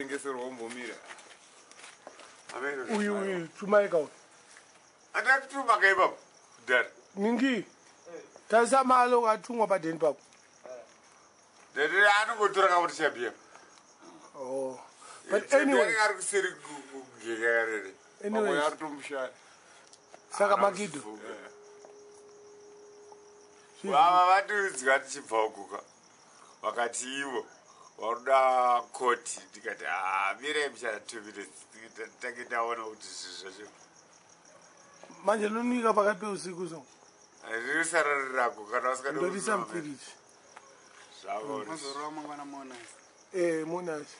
Tengeserwa umbomira. Ameno. Uyu uyu tumaika uyu. Andakutuma kaipapo kudhara. Ningi. Tarisa malo atumwa padeni pako. Ndati anongotora kamuti chabhiya. Oh. But anyway, ari kuseri kugeka karere. Pamwe anyway, ari tomushaya. saka Makido. Vava vatiudzwa tichibva ukuka. Vakati ivo varuda koti, ndikati "Ah, mirai muchana 2 minutes tange taona kuti zvinhu zvacho." Manje lonika pakati peusiku so. Ririsarari rako kana vasikada. Ndodisa mupiriji. Zvavo. Mazorova mangwana monasi. Eh, monasi.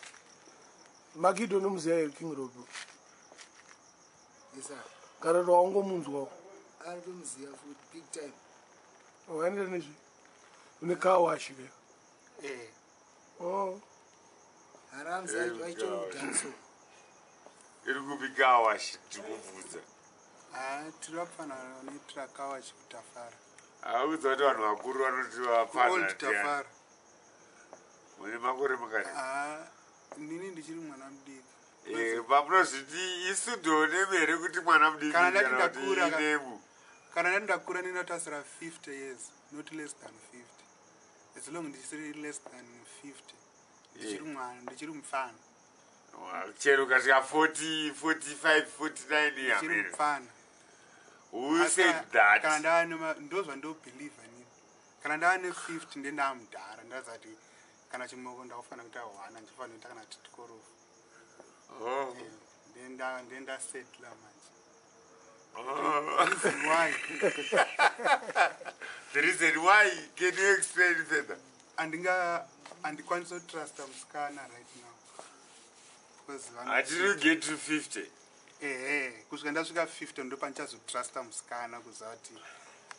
Makido nomuziya here, King Robo? Yes, Kana kuti waungomunzwawo? ari tomuziva futi big time. Waenda nezvi. Une car wash ke. Eh. Oh. Haramzi Eh, aichokudanso. Iri kupi kawashi? Tiri kubvunza. Ha, tiri vafanana netrakawachi kutafara. Audza kuti vanhu vakuru vanoti Old vapfana. Tafara. Mune makore makati? Ha, inini ndichiri mwana mudiki. Pamunozviti isu ndonemi here kuti mwana mudiki? Kana ndati kana kuti ndakura inemu? Kana ndati ndakura, ndinotasira 50 years, not less than 50. As long ndisiri less than 50, ndichiri mwana, ndichiri mufana. Chero ukasvika 40, 45, 49 Ndichiri yamene. mufana. Who Asi said kana that? ndava ndo zvandobhilivha nini, kana ndava ne50 ndendamudhara, ndazati kana chimoko ndakufanira kuita hwana, ndichifanira kuita kana titikorofu. Oh. Ndendasetla manje. Oh. Reason why? The reason why, can you explain further? Handikwanisi kutrusta musikana right now because Until you get to 50? Ehe, kusvika ndasvika 50 ndo pandichazotrusta musikana, kuziva kuti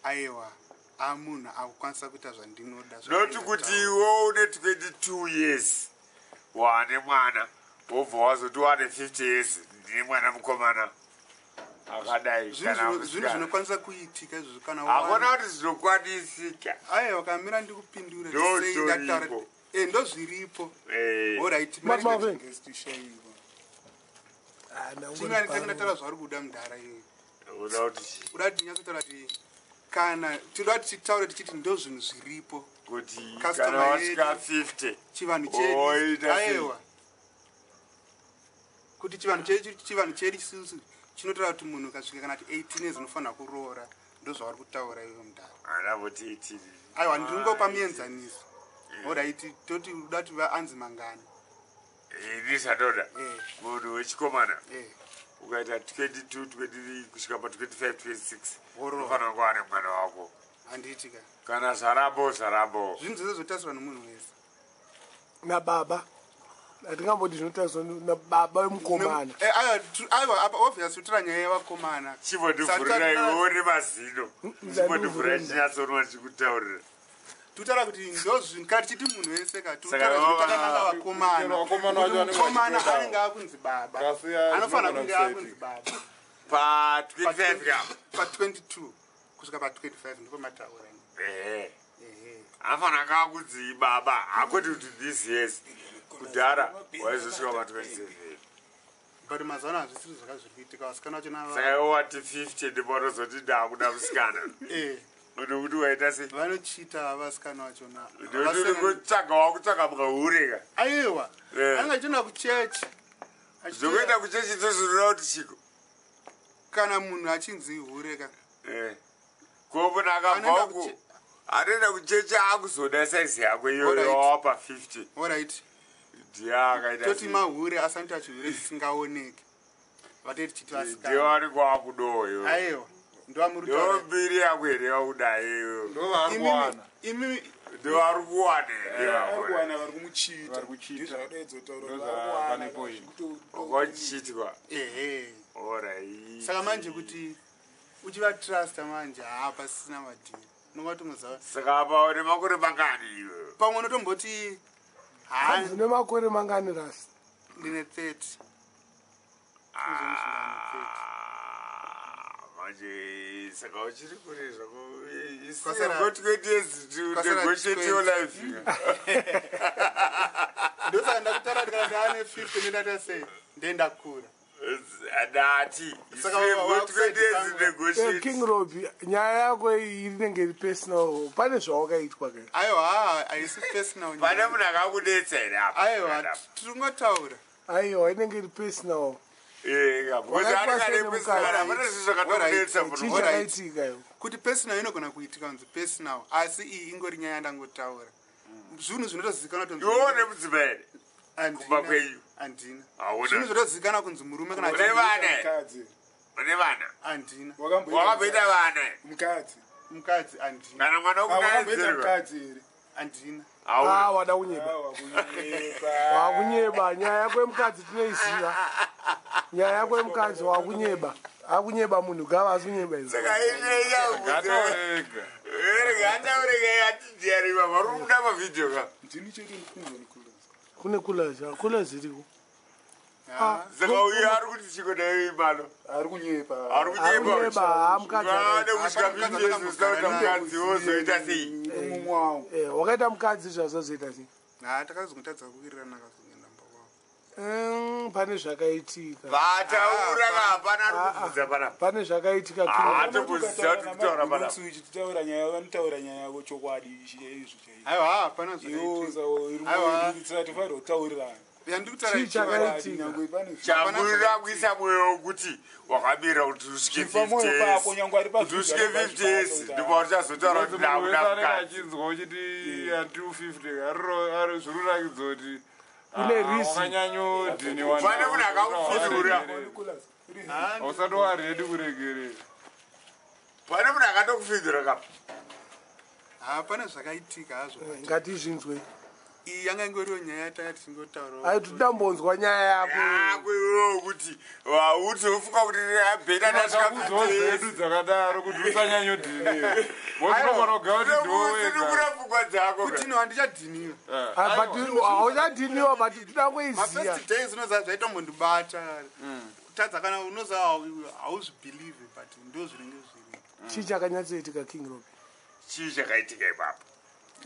aiwa, amunhu akukwanisa kuita zvandinoda. Not Zvandinoda kuti taura. iwe une 22 years wane mwana, wobva wazoti wane 50 years ndine mwana mukomana akadai Zvinhu kana zvinhu musikana. zvinokwanisa kuitika izvozvo kana Hakuna kuti zvinokwanisika. Aiwa, kamira ndikupindure. Ndo Sei zviripo. ndo zviripo. Alright. Marvin. Chingani Ah, tange ndataura zvauri kuda mudhara iyoyo. Uda kuti chii? Uda kuti ndinyatsotaura kuti kana tinoda kuti titaure tichiti ndo zvinhu zviripo. Kuti Customer kana wasvika yedu. 50 Chivanhu oita chedu sei? aiwa, kuti chivanhu chedu isusu chinotaura kuti munhu ukasvika kana kuti 18 years unofanira kuroora. Ndo zvavari kutaura iyoyo mudhara. Anavoti 18. Aiwa, ndiringopa muenzaniso. Alright, toti uda kuti vaanzi mangani? Ini zvandoda, munhu wechikomana ukaita 22, 23 kusvika pa25, 26 Woroora. unofanira kuva nemwana wako. Handiti ka? Kana zvarambo, zvarambo. Zvinhu zvese zvotarisirwa nemunhu wese. Nababa. Hatingamboti zvinotariswa nababa wemukomana. Aiwa, apa obvious kutora nyaya yevakomana. Chimbondivhurira iwewo nemazino, chimbondivhurira. Ndandivhurira. Chinyatsonwa ndichikutaurira. Tikutaura kuti ndozvinhu kana tichiti munhu wese ka, Saka tikutaura zvinotakananga vakomana. Vakomana vacho vanenge Mukomana vachitodawo. anenge akunzi baba. Kasi, ah, Anofanira kunge zvinogona akunzi baba. Pa25 ka? Pa22 kusvika pa25 ndipo mataura. Ehe. Ehe. Anofanira kava kunzi baba, hakwete kuti this years. Kudhara waizosvika pa27. But mazuva ano hazvisiri zvaka zviri kuitika, vasikana vacho Saka iwe wati 50 ndipo unozoti ndakuda musikana? Nokuti waita sei? Vanochita vasikana vachona. Ndikuti uri kutsvaga, wakutsvaga mukaureka. Aiwa, anenge achienda kuchechi. Zvokuenda kuchechi ndozvinoda kuti chiko? Kana munhu achinzi hure ka. Ko munhu akabva Anoenda uko anoenda kuchechi akuzoda saizi yako iyoyo. Wapa 50. Alright. Ndiye akaita Toti sei? mahure asanoita chihure chisingaoneki, vatei tichiti Ndiye vasikana. vanenge wakudowo iwe. Aiwa, ndoamuri Ndo kutaura. mbiri yako here yakudai iwe? Ndo vaari kuwana. Imimi. Ndo vari kuwana here? Vari kuwana, vari kumuchita. Vari kuchita. Ndizvadaidza kutaura. Ndo pane point. Wakachiitwa. Ehe. Orit. Saka manje kuti uchivatrusta manje, haa, pasisina madhiri, unonga tongoziva. Saka apa une makore mangani iwe? Pamwe unotomboti ha. Une makore mangani, rasi? Ndine 30. Ndine 30. Manje saka uchiri kure zvako. Kwasara- Got 20 years to kwasara negotiate your 20. life. Ndosaka ndakutaura kuti kana ndaane 50 ndendaita sei, ndendakura. Ndati Saka negotiate. King Robi, nyaya yako iyi inenge iri personal. Pane zvawakaitwa ke? Aiwa, haisi personal. Pane munhu akakudetsa here apa? Aiwa, tiringotaura. Aiwa, inenge iri personal. Eh, because Wakaitwa anenge sei ane nemukadzi? personal, hapana zvinhu zvakatokudetsa Chii munhu. Alright. chakaitika iwo? Kuti personal inogona kuitika kunzi personal, asi iyi ingori nyaya yandangotaura, zvinhu zvinotozivikanwa kuti Iwewo nemudzimai here? Kumba kwenyu? Handina. Hauna. Zvinhu zvinotozivikanwa kunzi murume kana Une vana here? Mukadzi. Une vana? Handina. Wakamboita vana here? Mukadzi. Mukadzi handina. Kana mwana Ah, wakamboita wokudaidzirwa? mukadzi here? Handina. Hauna. Ah, wada kunyeba. Ah, wakunyepa. Wakunyeba. Nyaya yako yemukadzi tinoiziva. Nyaya yako yemukadzi, wakunyeba. Akunyeba munhu gava, asi kunyeba izvo. Saka Gataurega. gataurega atidiyariva vari kubuda mavhidhiyo ka. Ndini chete ndikunzwa Nicholas. Kune kulazi, hakulazi iriko. Saka uyo ari kuti chiko nayo imalo. Ari kunyepa. Ari kunyepa. Akunyeba, haa, mukadzi Vane kusvika Hapana mukadzi 50 years usina kuita akambogara mukadzi, wozoita sei? Mumwe wangu. Eh, wakaita mukadzi, zvazozoita sei? Ha, takazongotadza kuwirirana, akazongoenda mumba kwavo. Pane zvakaitika. Vataura ka, hapana ari kubvunza panapa. Pane zvakaitika. Ah, King. tokuziva kuti kutaura panapa. Tichitaura nyaya, vanotaura nyaya yavo chokwadi izvo chaizvo. Aiwa, hapana zvakaitika. Aiwa. Iwo tifanira kutaurirana. Yandikutaura. Chii chakaitika? Nyangwe pane Chamburira kuisa mwoyo wekuti wakamira kuti usvike Chipa 50 mwoyo years. pako, nyangwe ari pa Kuti usvike video, 50 years anobva ndipo uchazotaura kuti Munhu wese ndakuda anenge mukadzi. achinzwa uchiti 250 zviri kurakidza kuti Une reason. wakanyanyodhiniwa. Pane munhu akakupfudura. Nicholas, uri- Hausati waredi kuregerera. Pane munhu akatokufidhura kapa. Hapana zvakaitika hazvo. Ngatizvinzwe. Iyi yanga ingoriwo nyaya yatanga tichingotaurawo. Ai, totambonzwa nyaya yako. Yako iwewe kuti uti ufunga kuti bheta ndasvika Takakudzwa 50 years. dzedu dzakadaro kuti usanyanyodhiniwa, wotinogona kugaya kuti ndiwe wega. Unosunungura pfungwa dzako ka. Kuti no, handichadhiniwa. Ah, but hauchadhiniwa, but toda kuiziya. Mafirst days unoziva zvaitombondibata, kutadza kana unoziva hauzvibhilivhe, but ndo zvinenge zviri. Chii chakanyatsoitika, King Robi? Chii chakaitika ipapo?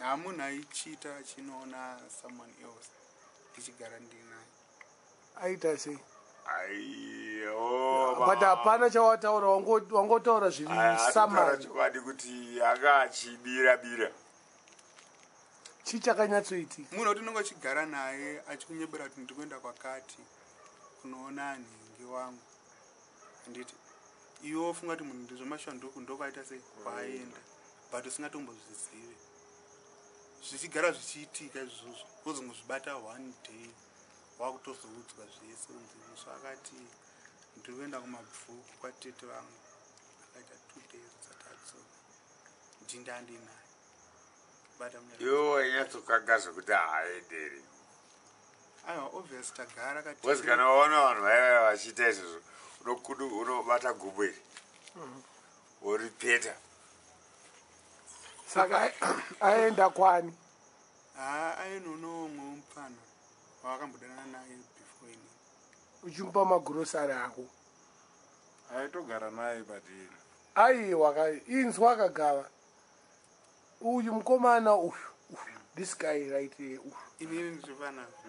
Ha, munhu aichita achinoona someone else ndichigara ndinaye. Aita sei? Aiyo. But hapana chawataura, wangotaura zviri Ataura samari. chokwadi kuti anga achibira bira. Chii chakanyatsoitika? Munhu woti unenge uchigara naye achikunyebera kuti ndiri kuenda kwakati kunoona nhingi wangu, handiti? Iwe wofunga kuti munhu ndizvomashanduku, ndokwaita sei, kwaaenda, but usingatombozvizive. Zvichigara zvichiitika izvozvo, wozongozvibata one day wakutozoudzwa zvese, unzi musi akati ndiri kuenda kumabvuku kwatete vangu, akaita 2 days asati adzoka, ndindandinaye bata munyara. Iwe wainyatsokangaza zvekuti haaenderi. Aiwa, obvious tagara kati. Because kana waona vanhu vaiva vachiita izvozvo, unobata gumbo iri woripeta. Saka aenda kwani? Haa, ainonowo mwe mupfana wawakambodanana naye before ini. Uchimupa magurosari ako? Aitogara naye but Aiwa ka, inzwa kagava, uyu mukomana uyu, uyu, this guy right here, uyu. Inini ndiri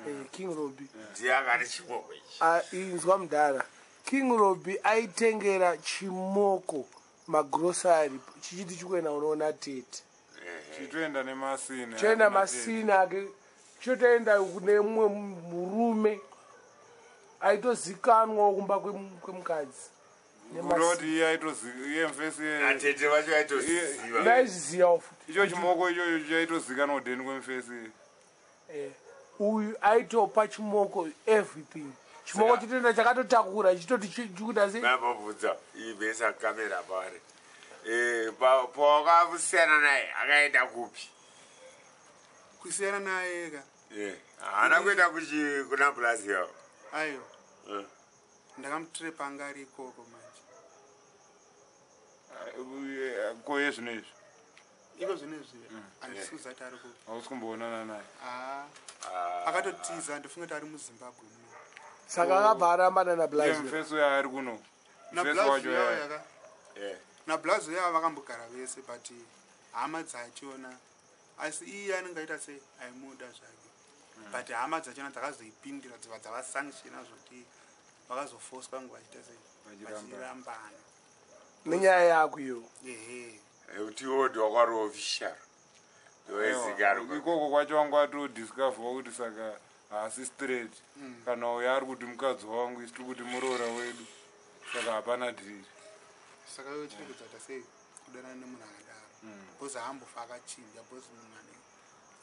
Eh, King Robi. Ndiye anga ane chimoko ichi. Ah, inzwa mudhara, King Robi aitengera chimoko magrosari chichiti chikuenda unoona tete. Chitoenda nemasini. Choenda masini ake, chotoenda kune mumwe murume aitozikanwawo kumba kwemukadzi. Kuroti iye aitoziva mfesi. Atete vacho aitoziva. Vaizvizivawo futi. Icho chimoko ichocho chaitozikanwa kudheni kwemfesi. Eh, uyu aitopa chimoko everything, chimoko chitoenda chakatotakura chitoti chikuita sei. Mambobvunza ibesa kamera pari. Eh, pawakasiyana naye akaenda kupi? Kusiyana naye ka? Eh, haana kuenda kuna pulazi yavo? Aiwa. Ndakamutrapa, anga ari ikoko manje. Koye zvino izvi? Iko zvinezvi handisi kuziva kuti ari kupi. Hausi kumboonana naye? Haa, akatotiza, ndifunga kuti ari muZimbabwe muno. Saka akabva arambana Iye nablazi? mfesi uyo ari kuno, mfesi wacho. Nablazi Yaya. yaka. Nablazi yava vakambogara vese, but hama dzachona, asi iye anenge aita sei, aimuda zvake. But hama dzachona dzakazoipindira, dzibva dzavasanctiona zvoti vakazofoswa kunge vachiita sei, Vachirambana. vachirambana. Nenyaya yako iyo. Ehe. Kuti iwo ndiwakwari official, ndowezikanwa. Ikoko kwacho wangu atodiscoverwa kuti saka haasi straight, kana uyo ari kuti mukadzi wangu, isi tiri kuti muroora wedu, saka hapana dhiri. Saka iwe chiregedza kuita sei, kudanana nemunhu akadaro, because haambofa akachinja, because munhu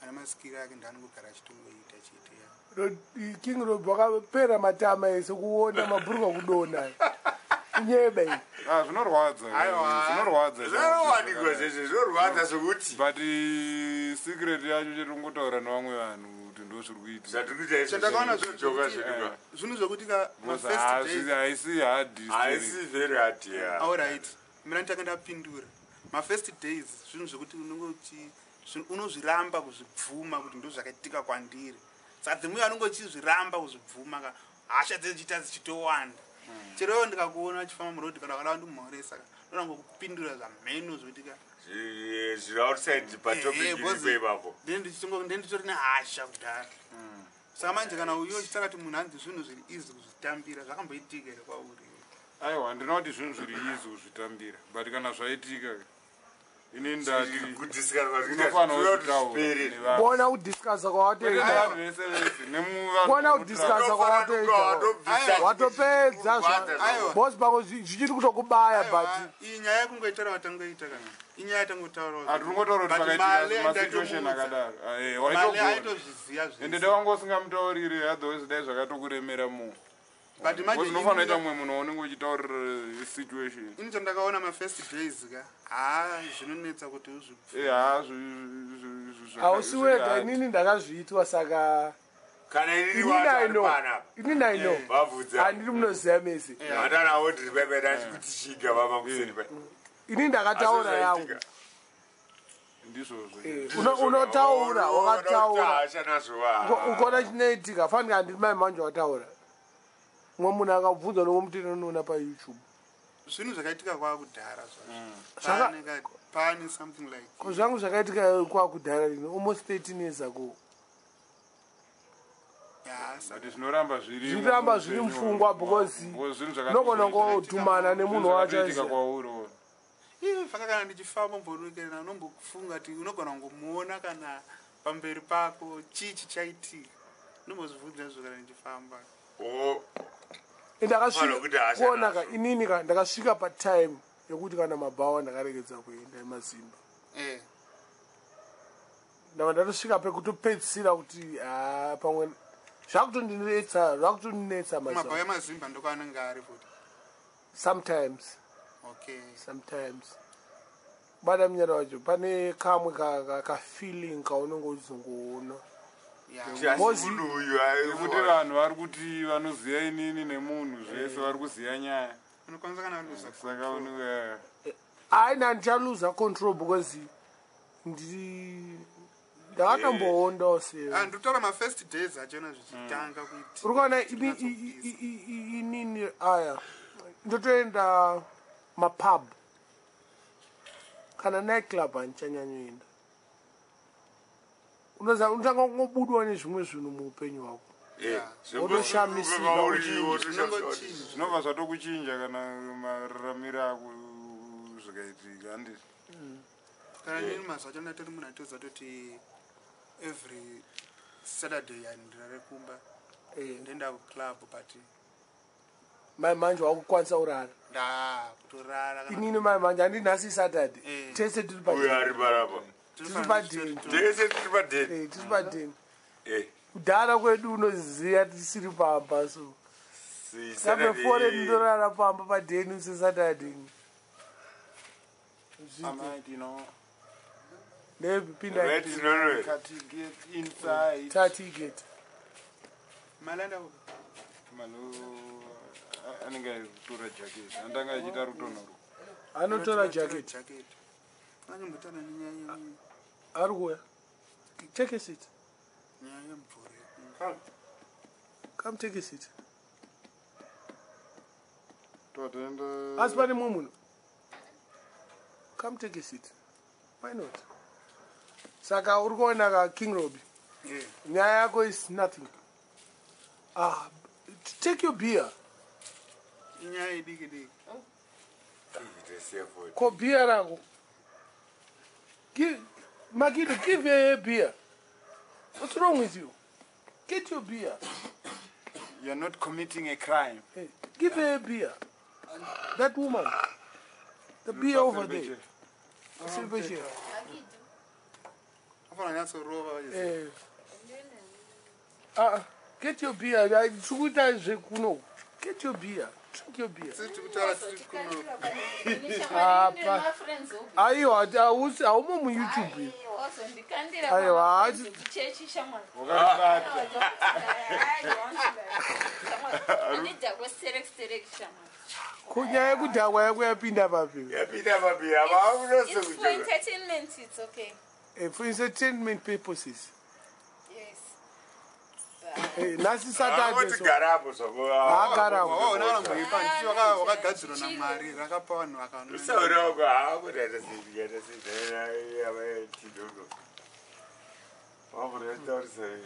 ane masikiri ake ndaanongogara achitongoita chete ya. King Rob wakapera matama ese kuona mabhurukwa kudonha, kunyeba iyi. Ah, zvinorwadza. Aiwa. Zvinorwadza. Zvinowanikwa zvese, zvinorwadza zvokuti But secret yacho chete kungotaura nevamwe vanhu kuti ndo zviri kuitika. Zvatiri kuita izvi Chandakaona zvodzoka zveduka. Zvinhu zvokuti ka Because mafirst days haisi hard. Haisi very hard, ya. Alright, mina nditanga ndapindura mafirst days, zvinhu zvekuti unenge unozviramba kuzvibvuma kuti ndo zvakaitika kwandiri. Saka dzimwe anonge uchizviramba kuzvibvuma ka, hasha dzechiita dzichitowanda. Chero iwo ndikakuona uchifamba murodhi kana wakada kundimhoresa ka, ndonangokupindura zvamheno zvokuti ka Zviri outside patopic Ehe, iripo ipapo. Ndiye nditori nehasha kudhara. Saka manje kana uyo uchitaka kuti munhu hanzi zvinhu zviri easy kuzvitambira, zvakamboitika here kwauri? Aiwa, handina kuti zvinhu zviri easy kuzvitambira, but kana zvaitika, ini ndati Kudiscuss unofanira kuti kuzvitaura zvipere. nevanhu. Kuona kudiscussa Kwete kwawatoita. vanhu vese vese, nemuvanhu Kuona vanotra- kudiscussa kwawatoita, Watobvisa- watopedza. Aiwa. Bosi pako zvichiri kutokubaya, but Aiwa, iyi nyaya yekungoitaura watangoita kana inyaya yatangotaurawo. Ah, tiri kungotaura kuti But pakaitika Male masituation ndaitomuudza. akadaro. Ah, Male waitogona. aitozviziva Ende zvese. dai wanga usingamutauriri, otherwise dai zvakatokuremera mu But manje unofanira kuita ini- mumwe munhu waunenge uchitaurira situation. Ini chandakaona mafirst days ka, haa, zvinonetsa kuti uzvibvu Eh, ha, Hausi wega, inini ndakazviitwa, saka Kana inini inini wacho I ari know. panapa. Inini I know. Vabvudza. Handiri munoziva mese. Vandanawo ndiri pepe ndachikuti chiga vamakuseni pa. Inini ndakataura yangu. Ndizvozvo. Eh, unotaura wakataura. Hasha nazvo va. Ukaona chinoitika, fanika handiri mai manje wataura, mumwe munhu akabvunza nomuti nonoona paYouTube. Zvinhu zvakaitika kwakudhara Zvaka- zvazvo, pane something like Ko zvangu zvakaitika kwakudhara lino, almost 13 years ago. Ya, saka But zvinoramba zviri Zvinoramba zviri mupfungwa because zvinhu unogona kungodhumana nemunhu wacho. zvakatoitika kwauri. Ii, faka kana ndichifamba mborukerana, unombofunga kuti unogona kungomuona kana pamberi pako, chii chichaitika, unombozvibvunza izvo kana ndichifamba. Oh, Ndakasvika Kuti hasha kuona ka nazvo. inini ka ndakasvika patime yekuti kana mabhawa ndakaregedza kuenda emazimba. Eh, Ndava ndatosvika pekutopedzisira kuti ha, pamwe zvakutondinetsa, zvakutondinetsa mabhawa mazuva. emazimba ndokwaanenge ari futi? Sometimes. Okay. Sometimes bada munyara wacho pane kamwe kafeeling kaunenge uchizongoona. Ya. Asi Mozi- munhu uyu ai- Nekuti vanhu vari kuti vanoziva inini nemunhu zvese, vari kuziva nyaya. Unokwanisa kana luza. Saka unenge Hayi, nandichaluza control because ndiri ndakatomboondawo seyo. Ah, ndikutaura mafirst days achona zvichitanga kuitika. Uri kuona inini aya ndotoenda mapub kana nightclub, handichanyanyoenda. Unoziva unotanga kungobudwa nezvimwe zvinhu muupenyu hwako. Eh, Wotoshamisika uri- kuti- wotoshamisika kuti- Zvinongochinja. Zvinobva zvatokuchinja kana mararamiro ako zvikaitika, handiti? Kana nini mazuva acho ndatori munhu aitoziva toti every Saturday handirare kumba, ndoenda kuclub, but Mai manje wakukwanisa kurara. ndakutorara kana Inini mai manje handi nhasi Saturday, Eh. tese tiri Uyu padeni. ari panapa. Tiri padeni. Tese tiri padeni. Eh, tiri padeni. Eh, Kudhara kwedu unoziva tisiri pamba, so Saturday- kapefore ndorara pamba padeni seSaturday. Ndepinda. Right, no, no. Inside. Tatiget. Malanda. Malo anenge aitora jacket, andanga achiita rutonhoro. Anotora jacket. Jacket anonyambotaura nenyaya Ari kuuya, take a seat. nyaya yemvura. Come take a seat. Totoenda. Asi pane mumwe munhu. Come take a seat, why not? Saka uri kuona ka, King Roby, Yeah. Nyaya yako is nothing. Ah, take your beer. Inyaya idiki diki. Ko beer rako. Give Makido, give her a beer. What's wrong with you? Get your beer. You're not committing a crime. Hey, give her a beer. That woman. The beer over there. Silver chair. Afana nyatsorova. Eh. Ah, get your beer. Tikuita zvekuno. Get your beer. Drink your beer. Tiri kutaura tiri kuno. Apa. Aiwa, hausi haumo muYouTube. Wazondikandira Aiwa, kuchechi shamwari. Wakaribata. Andidhakwe sterek sterek shamwari. Ko nyaya yekudhakwa yako yapinda papi? Yapinda papi It's for havaunose entertainment, it's okay. For entertainment purposes. Yes. Nhasi Saturday so. garapo zvako. Haagarapo. Waona vanomboipa ndichi wakagadzirwa naMwari rakapa vanhu vakanwa. Usauroko hakudaita sei, sei,